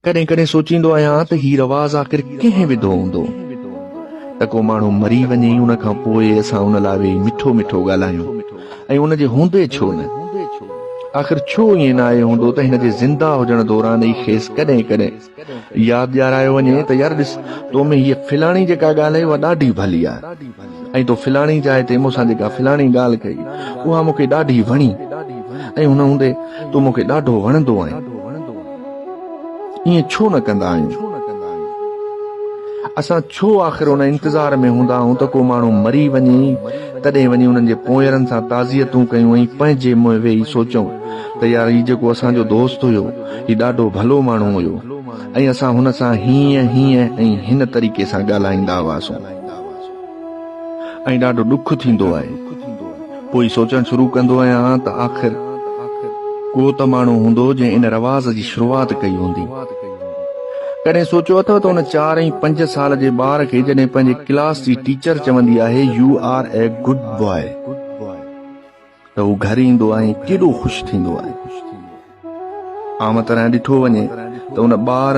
ڪڏهن ڪڏهن سوچيندو آهيان ته هي رواز آخر ڪنهن وڌو هوندو ته ڪو ماڻهو مري وڃي ان کان پوء اسان ان لاء ويهي مٺو مٺو ڳالهايون ۽ ان جي هوندي ڇو نه؟ آخر ڇو ائين ناهي هوندو ته هن جي زنده هجڻ دوران ئي کيس ڪڏهن ڪڏهن ياد ڏيارايو وڃي ته يار ڏس تو ۾ هيء فلاڻي جيڪا ڳالهه آهي اها ڏاڍي ڀلي آهي ۽ تو فلاڻي جاء تي مون سان جيڪا فلاڻي ڳالهه ڪئي اها مون کي ڏاڍي وڻي ۽ ان هوندي تون مون کي ڏاڍو وڻندو آهين. ائين ڇو نه ڪندا آهيون؟ اسان ڇو آخر ان انتظار ۾ هوندا آهيون ته ڪو ماڻهو مري وڃي تڏهن وڃي انهن جي پونئيرن سان تعزيتون ڪيون ۽ پنهنجي منهن ويهي سوچون ته يار هي جيڪو اسان جو دوست هيو هي ڏاڍو ڀلو ماڻهو هيو ۽ اسان هن سان هيئن هيئن ۽ هن طريقي سان ڳالهائيندا هئاسون. ۽ ڏاڍو ڏک ٿيندو آهي. پوء سوچڻ شروع ڪندو آهيان ته آخر ڪو ته ماڻهو هوندو جنهن ان رواز جي شروعات ڪئي هوندي. ڪڏهن سوچيو اٿو ته ان چار ۽ پنج سال جي ٻار کي جڏهن پنهنجي ڪلاس جي ٽيچر چوندي آهي You are a good boy ته هو گهر ايندو آهي ۽ ڪيڏو خوش ٿيندو آهي. عام طرح ڏٺو وڃي ته ان ٻار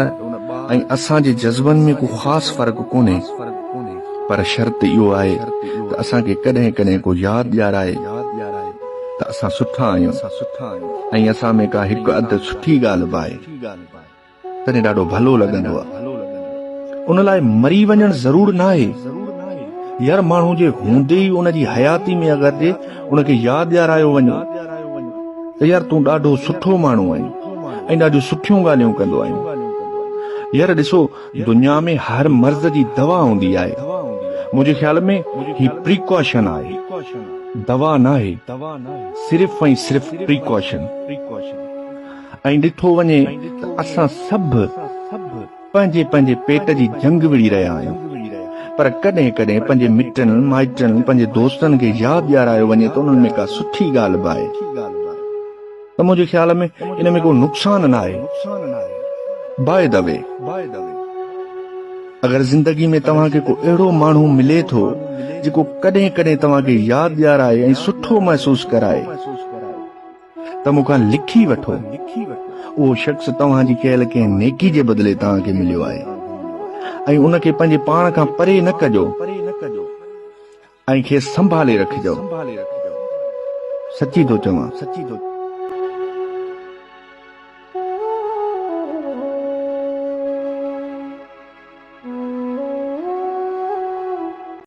۽ اسان جي جذبن ۾ ڪو خاص فرق ڪونهي پر شرط اهو آهي ته اسان کي ڪڏهن ڪڏهن ڪو ياد ڏيارائي ته اسان سٺا آهيون ۽ اسان ۾ ڪا هڪ اڌ سٺي ڳالهه به آهي. تڏهن ڏاڍو ڀلو لڳندو آ. ان لاء مري وڃڻ ضرور ناهي. يار ماڻهو جي هوندي ئي ان جي حياتي ۾ اگر جي ان کي ياد ڏيارايو وڃي ته يار تون ڏاڍو سٺو ماڻهو آهين ۽ ڏاڍيون سٺيون ڳالهيون ڪندو آهين. يار ڏسو دنيا ۾ هر مرض جي دوا هوندي آهي. منهنجي خيال ۾ هي پريڪاشن آهي. دوا ناهي. صرف ۽ صرف پريڪاشن. ۽ ڏٺو وڃي ته اسان سڀ پنهنجي پنهنجي پيٽ جي جنگ وڙهي رهيا آهيون پر ڪڏهن ڪڏهن پنهنجي مٽن مائٽن پنهنجي دوستن کي ياد ڏيارايو وڃي ته انهن ۾ ڪا سٺي ڳالهه به آهي ته منهنجي خيال ۾ ان ۾ ڪو نقصان ناهي باء the V اگر زندگي ۾ توهان کي ڪو اهڙو ماڻهو ملي ٿو جيڪو ڪڏهن ڪڏهن توهان کي ياد ڏيارائي ۽ سٺو محسوس ڪرائي ته مون کان لکي وٺو، اهو شخص توهان جي ڪيل ڪنهن نيڪي جي بدلي توهان کي مليو آهي ۽ ان کي پنهنجي پاڻ کان پري نه ڪجو ۽ کيس سنڀالي رکجو. سچي ٿو چوان.